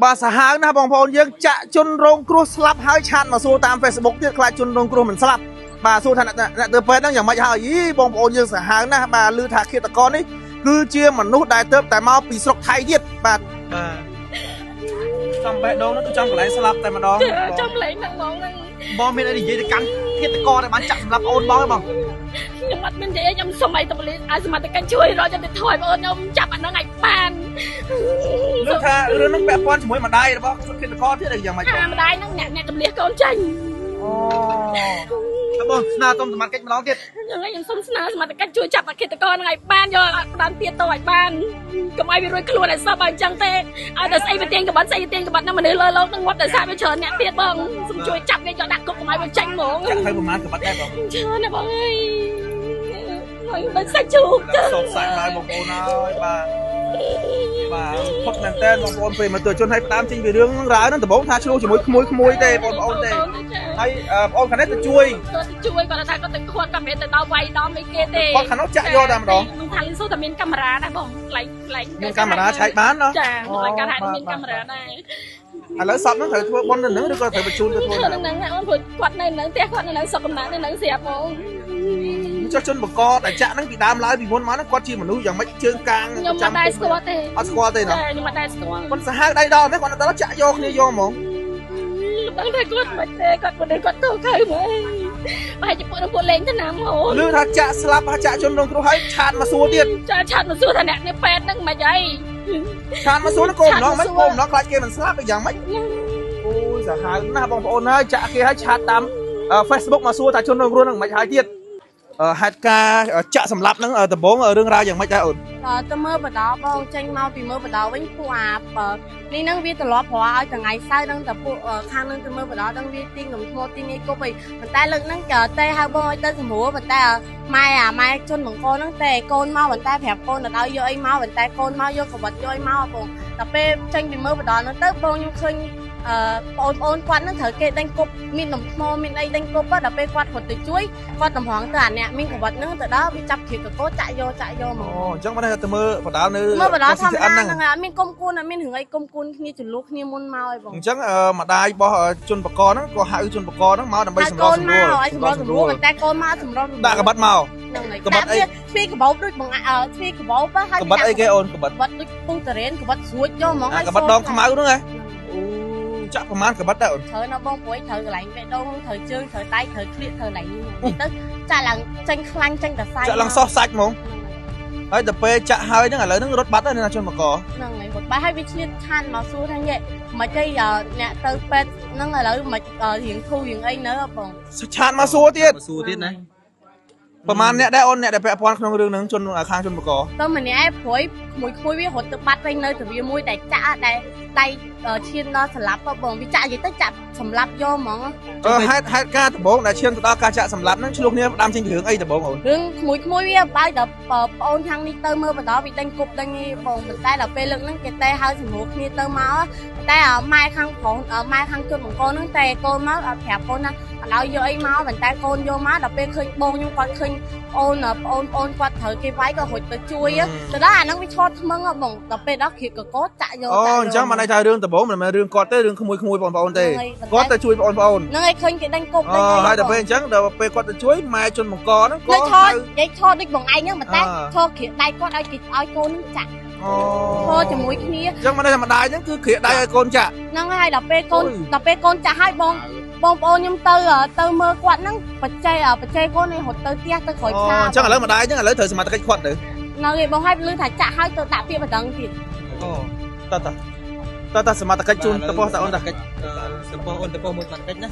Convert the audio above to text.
បាទសាហាវណាស់បងប្អូនយើងចាក់ជនរងគ្រោះស្លាប់ហើយឆាតមកសួរតាម Facebook ទៀតខ្លាចជនរងគ្រោះមិនស្លាប់បាទសួរថាអ្នកទៅពេទ្យហ្នឹងយ៉ាងម៉េចហើយយីបងប្អូនយើងសាហាវណាស់បាទឮថាឃាតករនេះគឺជាមនុស្សដែលទៅតែមកពីស្រុកថៃទៀតបាទបាទចំបេះដូងនោះគឺចំកន្លែងស្លាប់តែម្ដង ចំកន្លែងហ្នឹងហ្មងហ្នឹង បងមានអីនិយាយទៅកាន់ឃាតករដែលបានចាក់សម្លាប់អូនបងទេបង ខ្ញុំអត់មាននិយាយខ្ញុំសុំឲ្យតបលីឲ្យសមត្ថកិច្ចជួយរកយុត្តិធម៌ឲ្យបងអូនខ្ញុំចាប់អាហ្នឹងឲ្យបាន លោកថារឿងហ្នឹងពាក់ព័ន្ធជាមួយម្ដាយរបស់ឃាតករទៀតឬយ៉ាងម៉េចបង ម្ដាយហ្នឹងអ្នកចម្លៀសកូនចេញ អូបងស្នើសុំសមត្ថកិច្ចម្ដងទៀត ខ្ញុំសុំស្នើសមត្ថកិច្ចជួយចាប់អាឃាតករហ្នឹងឲ្យបានយកឲ្យផ្ដាន់ទៀតទៅឲ្យបានកុំឲ្យវារួចខ្លួនឲ្យសោះបើអញ្ចឹងទេឲ្យតែស្អីវាទាញក្បាត់ស្អីទាញក្បាត់ហ្នឹងមនុស្សលើលោកហ្នឹងងាប់តែសាវាច្រើនអ្នកទៀតបងសុំជួយចាប់វាយកដាក់គុកកុំឲ្យវាចេញហ្មង ចាក់ទៅប្រហែលក្បាត់ដែរបង ច្រើនណាស់បងអើយហើយមិនសាច់ជូក ចឹងសោកសៅហើយបងប្អូនហើយបាទបាទផុតមែនតើបងប្អូនពេលមកទជនឲ្យផ្ដើមចេញពីរឿងរ៉ាវហ្នឹងដំបូងថាឆ្លោះជាមួយក្មួយៗទេបងប្អូនទេហើយបងប្អូនខាងនេះទៅជួយ គាត់ទៅជួយគាត់ថាគាត់ទៅខាត់គាត់មិនទៅដល់វាយដំអីគេទេ គាត់ខាងនោះចាក់យកតែម្ដង ខ្ញុំថាលីសូតែមានកាមេរ៉ាដែរបងកន្លែង មានកាមេរ៉ាឆែកបានណោះ ចាកន្លែងការហេតុមានកាមេរ៉ាដែរ ឥឡូវសពហ្នឹងត្រូវធ្វើបុណ្យនៅហ្នឹងឬក៏ត្រូវបញ្ជូនទៅធ្វើ ហ្នឹងអូនព្រោះគាត់នៅហ្នឹងផ្ទះគាត់នៅហ្នឹងសុខកំណានៅហ្នឹងស្រាប់ហ្មង ចុះជនបកដែលចាក់ហ្នឹងពីដើមឡើយពីមុនមកហ្នឹងគាត់ជាមនុស្សយ៉ាងម៉េចជើងកាង ខ្ញុំមិនដែរស្គាល់ទេ អត់ស្គាល់ទេណោះ ខ្ញុំមិនដែរស្គាល់ គាត់សាហាវដៃដល់ហ្នឹងគាត់ដល់ចាក់យកគ្នាយកហ្មង ដឹងថាគាត់មិនទេគាត់មិនគាត់ទៅខៅមកប្រហែលជាពួកនឹងពួកលេងទៅណាមក ឮថាចាក់ស្លាប់ចាក់ជនរងគ្រោះហើយឆាតមកសួរទៀត ចាឆាតមកសួរថាអ្នកនេះពេទ្យហ្នឹងមិនអី ឆាតមកសួរហ្នឹងកូនម្ដងមិនកូនម្ដងខ្លាចគេមិនស្លាប់យ៉ាងម៉េចអូយសាហាវណាស់បងប្អូនហើយចាក់គេហើយឆាតតាម Facebook មកសួរថាជនរងគ្រោះហ្នឹងមិនហើយទៀតហេតុការចាក់សម្លាប់ហ្នឹងដំបូងរឿងរ៉ាវយ៉ាងម៉េចដែរអូន ទៅមើលបដោបងចេញមកពីមើលបដោវិញពួកអានេះហ្នឹងវាត្រឡប់ព្រោះឲ្យថ្ងៃសៅរ៍ហ្នឹងតែពួកខាងហ្នឹងទៅមើលបដោហ្នឹងវាទីងំថ្មទីនេះគប់អីប៉ុន្តែលើកហ្នឹងទេហៅបងឲ្យទៅសម្រួលប៉ុន្តែម៉ែអាម៉ែជនបង្កហ្នឹងទេកូនមកប៉ុន្តែប្រាប់កូនទៅឲ្យយកអីមកប៉ុន្តែកូនមកយកក្បត់យកអីមកបងតែពេលចេញពីមើលបដោហ្នឹងទៅបងខ្ញុំឃើញបងប្អូនគាត់នឹងត្រូវគេដេញគប់មាននំថ្មមានអីដេញគប់ដល់ពេលគាត់រត់ទៅជួយគាត់តម្រង់ទៅអាអ្នកមានក្បត់ហ្នឹងទៅដល់វាចាប់គ្រាកកចាក់យកចាក់យកមក អូអញ្ចឹងបានទៅមើលបដានៅ មើលបដាធម្មតាហ្នឹងអត់មានគុំគួនអត់មានរឿងអីគុំគួនគ្នាចលុះគ្នាមុនមកអីបង អញ្ចឹងម្ដាយរបស់ជនបកហ្នឹងក៏ហៅជនបកហ្នឹងមកដើម្បីសម្របសម្រួល ឲ្យសម្របសម្រួលប៉ុន្តែកូនមកសម្រប ដាក់ក្បត់មក ក្បត់អីទ្វីក្បោបដូចបងទ្វីក្បោបហើយ ក្បត់អីគេអូនក្បត់ ក្បត់ដូចពូតារ៉េនក្បត់ស្រួចយកហ្មង ហើយក្បត់ដងខ្មៅហ្នឹងហ៎ចាក់ប្រហែលក្បិតដែរអូន ត្រូវណាបងព្រួយត្រូវកន្លែងបេះដូងត្រូវជើងត្រូវដៃត្រូវក្លៀកត្រូវកន្លែងនេះទៅចាក់ឡើងចេញខ្លាញ់ចេញតែសាច់ ចាក់ឡើងសោះសាច់ហ្មងហើយដល់ពេលចាក់ហើយហ្នឹងឥឡូវហ្នឹងរត់បាត់ហើយណាជនបក ហ្នឹងហើយរត់បាត់ហើយវាឆ្លៀតឆានមកសួរថាញ៉េមិនអីអ្នកទៅពេទ្យហ្នឹងឥឡូវមិនរៀងធូររៀងអីនៅបង ឆានមកសួរទៀត សួរទៀតណា ប្រហែលអ្នកដែរអូនអ្នកដែលពាក់ព័ន្ធក្នុងរឿងហ្នឹងជនខាងជនបក ទៅម្នាក់ឯងព្រួយក្មួយវារត់ទៅបាត់វិញនៅទវាមួយដែលចាក់ដែលដៃឈានដល់ស្លាប់បងវាចាក់និយាយទៅចាក់សម្លាប់យកហ្មង ហេតុការដំបូងដែលឈានទៅដល់ការចាក់សម្លាប់ហ្នឹងឆ្លោះគ្នាផ្ដាំចេញពីរឿងអីដំបូងអូន រឿងក្មួយវាបើដល់ប្អូនខាងនេះទៅមើលបន្តវាដេញគប់ដេញនេះបងប៉ុន្តែដល់ពេលលើកហ្នឹងគេតែហៅសម្រួលគ្នាទៅមកតែម៉ែខាងប្រុសម៉ែខាងជនបង្កហ្នឹងតែកូនមកប្រាប់កូនណាអត់ឲ្យយកអីមកប៉ុន្តែកូនយកមកដល់ពេលឃើញបងខ្ញុំគាត់ឃើញអូនបងប្អូនគាត់ត្រូវគេវាយក៏រត់ទៅជួយទៅដល់អាហ្នឹងវាឆោតថ្មឹងបងដល់ពេលដល់គ្រាកកចាក់យក អូអញ្ចឹងបានន័យថារឿងដំបូងមិនមែនរឿងគាត់ទេរឿងក្មួយបងប្អូនទេគាត់ទៅជួយបងប្អូន ហ្នឹងហើយឃើញគេដេញគប់ដេញ អីហើយដល់ពេលអញ្ចឹងដល់ពេលគាត់ទៅជួយម៉ែជនបង្កហ្នឹងក៏ ឆោតនិយាយឆោតដូចបងឯងហ្នឹងប៉ុន្តែឆោតគ្រាដៃគាត់ឲ្យគេឲ្យកូនហ្នឹងចាក់ អូ ឆោតជាមួយគ្នា អញ្ចឹងបានន័យថាម្ដាយហ្នឹងគឺគ្រាដៃឲ្យកូនចាក់ ហ្នឹងហើយដល់ពេលកូនដល់ពេលកូនចាក់ហើយបងបងប្អូនខ្ញុំទៅមើលគាត់ហ្នឹងបច្ចេកូននេះរត់ទៅផ្ទះទៅក្រោយផ្សារ អញ្ចឹងឥឡូវម្ដាយអញ្ចឹងឥឡូវត្រូវសមត្ថកិច្ចខាត់ទៅ នៅឯបងហើយឮថាចាក់ហើយទៅដាក់ពាក្យបណ្ដឹងទៀត អូតើតើសមត្ថកិច្ចជូនទៅប៉ុស្តិ៍តើអូនតើ កិច្ចទៅប៉ុស្តិ៍អូនទៅប៉ុស្តិ៍មួយសមត្ថកិច្ចណា